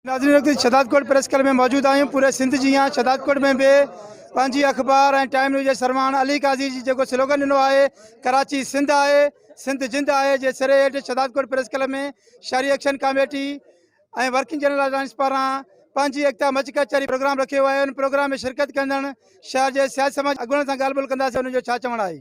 ناظرين وقت Shahdadkot press club ۾ موجود آهيون پوري سنڌ جيان شھدادڪوٽ ۾ به پنهنجي اخبار ۽ ٽائيم نيوز جي سرواڻ علي قاضي جي جيڪو سلوگن ڏنو آهي ڪراچي سنڌ آهي سنڌ جند آهي جي سري هيٺ شھدادڪوٽ پريس ڪلب ۾ شھري action committee ۽ working general alliance پاران پنهنجي ايڪتا مچ ڪچهري پروگرام رکيو آهي ان پروگرام ۾ شرڪت ڪندڙ شهر جي سياسي سماجي اڳواڻن سان ڳالهه ٻولهه ڪنداسين انهن جو ڇا چوڻ آهي.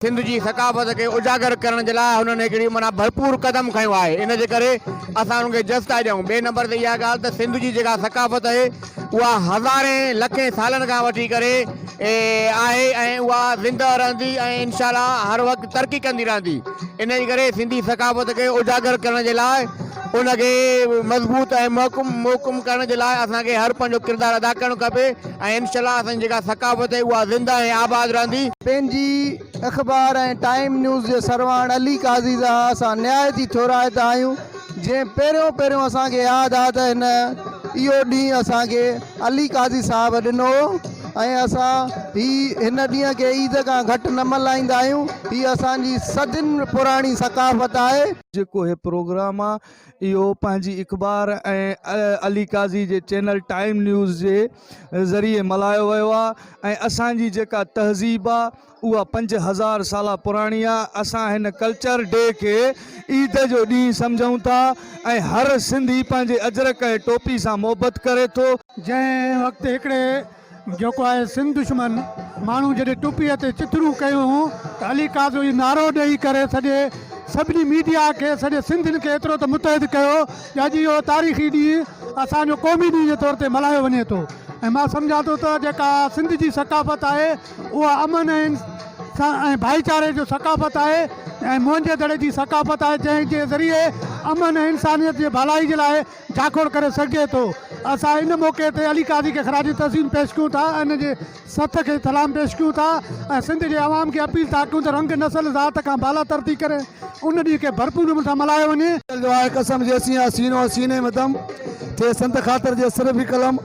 سنڌ جي ثقافت کي اجاگر ڪرڻ جي لاء هنن هڪڙي معنيٰ ڀرپور قدم کنيو آهي ان جي ڪري اسان انهن کي جس ٿا ڏيون ٻئي نمبر تي اها ڳالهه ته سنڌ جي جيڪا ثقافت آهي اها هزارين لکين سالن کان وٺي ڪري آهي ۽ اها زنده رهندي ۽ انشاء الله هر وقت ترقي ڪندي رهندي ان جي ڪري سنڌي ثقافت کي اجاگر ڪرڻ جي لاء ان کي مضبوط ۽ محڪم محڪم ڪرڻ جي لاء اسان کي هر پنهنجو ڪردار ادا ڪرڻ کپي ۽ انشاء الله اسان جي جيڪا ثقافت آهي اها زنده ۽ آباد رهندي. پنهنجي اخبار ۽ ٽائيم نيوز جي سرواڻ علي قاضي جا اسان نهايت ئي ٿورائتا آهيون جنهن پهريون پهريون اسان کي ياد آ ته هن اهو ڏينهن اسان کي علي قاضي صاحب ڏنو هو ۽ اسان هي هن ڏينهن کي عيد کان گهٽ نه ملهائيندا آهيون هي اسان جي صدين پراڻي ثقافت آهي. جيڪو هي پروگرام آ اهو پنهنجي اخبار ۽ علي قاضي جي چينل ٽائيم نيوز جي ذريعي ملهايو ويو آ ۽ اسان جي جيڪا تهذيب آ اها 5000 سالا پراڻي آ اسان هن ڪلچر ڊي کي عيد جو ڏينهن سمجهون ٿا ۽ هر سنڌي پنهنجي اجرڪ ۽ ٽوپي سان محبت ڪري ٿو. جنهن وقت هڪڙي جيڪو آهي سنڌ دشمن ماڻهو جڏهن ٽوپيء تي چٿرون ڪيون هون ته علي قاضي اهي نعرو ڏئي ڪري سڄي سڀني ميڊيا کي سڄي سنڌين کي ايترو ته متحد ڪيو جو اڄ اهو تاريخي ڏينهن اسان جو قومي ڏينهن جي طور تي ملهايو وڃي ٿو ۽ مان سمجهان ٿو ته جيڪا سنڌ جي ثقافت آهي اها امن ۽ ۽ ڀائيچاري جو ثقافت آهي ۽ موهن جي دڙي جي ثقافت آهي جنهن جي ذريعي امن ۽ انسانيت جي ڀلائي جي لاء جاکوڙ ڪري سگهجي ٿو. اسان ان موقعي تي علي قاضي کي خراج تحسين پيش ڪيون ٿا ۽ ان جي سٿ کي سلام پيش ڪيون ٿا ۽ سنڌ جي عوام کي اپيل ٿا ڪيون ته رنگ، نسل، ذات کان بالاتر ٿي ڪري ان ڏينهن کي ڀرپور نموني سان ملهايو وڃي. جو آهي قسم جيسين آ سينو سيني ۾ دم، ٿئي سنڌ خاطر جي صرف هي قلم،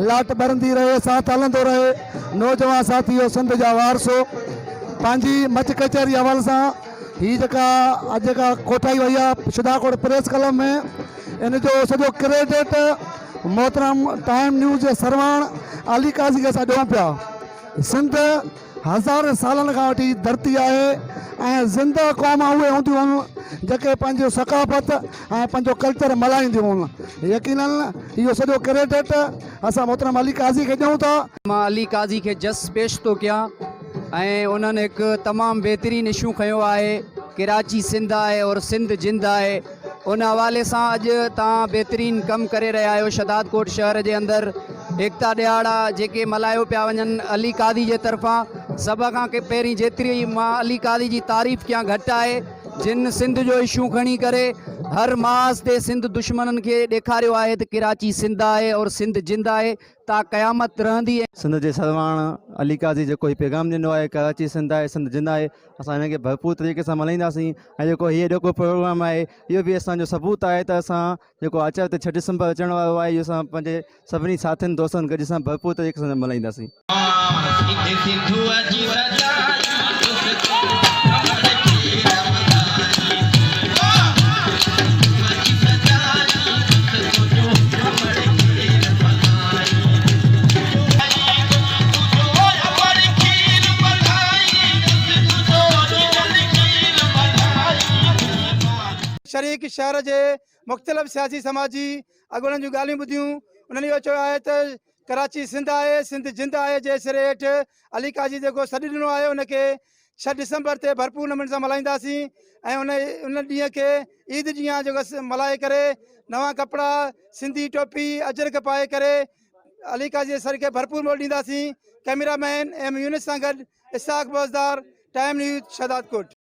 لاٽ ٻرندي رهي ساٿ هلندو رهي، نوجوان ساٿيو سنڌ جا وارثو، پنهنجي مچ ڪچهري حوالي سان هي جيڪا اڄ جيڪا ڪوٺائي وئي آ شھدادڪوٽ پريس ڪلب ۾، ان جو سڄو ڪريڊٽ محترم ٽائيم نيوز جي سرواڻ علي قاضي کي اسان ڏيون پيا. سنڌ هزارين سالن کان وٺي ڌرتي آهي ۽ زنده قوم اهي هونديون هيون جيڪي پنهنجي ثقافت ۽ پنهنجو ڪلچر ملهائينديون هيون. يقينن اهو سڄو ڪريڊٽ اسان محترم علي قاضي کي ڏيون ٿا. مان علي قاضي کي جس پيش ٿو ڪيان ۽ انهن هڪ تمام بهترين اشو کنيو آهي ڪراچي سنڌ آهي اور سنڌ جند آهي. ان حوالي سان اڄ توهان بهترين ڪم ڪري رهيا آهيو شهدادڪوٽ شهر جي اندر ايڪتا ڏهاڙا جيڪي ملهايو پيا وڃن علي قاضي جي طرفان سڀ کان پهرين جيتري مان علي قاضي جي تعريف ڪيان گهٽ آهي جن سنڌ جو اشو کڻي ڪري هر محاذ تي سنڌ دشمنن کي ڏيکاريو آهي ته ڪراچي سنڌ آهي اور سنڌ جند آهي تا قيامت رهندي. سنڌ جي سرواڻ علي قاضي جيڪو هي پيغام ڏنو آهي ڪراچي سنڌ آهي سنڌ جند آهي اسان هن کي ڀرپور طريقي سان ملهائينداسين ۽ جيڪو هي اڄوڪو پروگرام آهي اهو به اسان جو ثبوت آهي ته اسان جيڪو آچر تي ڇهه ڊسمبر اچڻ وارو آهي اهو اسان پنهنجي سڀني ساٿين دوستن گڏ سان ڀرپور طريقي سان ملهائينداسين. شريڪ شهر جي مختلف سياسي سماجي اڳواڻن جون ڳالهيون ٻڌيون انهن اهو چيو آهي ته ڪراچي سنڌ آهي سنڌ جند آهي جي سري هيٺ علي قاضي جيڪو سڏ ڏنو آهي ان کي 6 ڊسمبر تي ڀرپور نموني سان ملهائينداسين ۽ ان ان ڏينهن کي عيد جيان جيڪو ملهائي ڪري نوان ڪپڙا سنڌي ٽوپي اجرڪ پائي ڪري علي قاضي جي سر کي ڀرپور مول ڏينداسين ڪئميرا مين ايم يونس سان گڏ اسحاق بوزدار ٽائيم نيوز شهدادڪوٽ.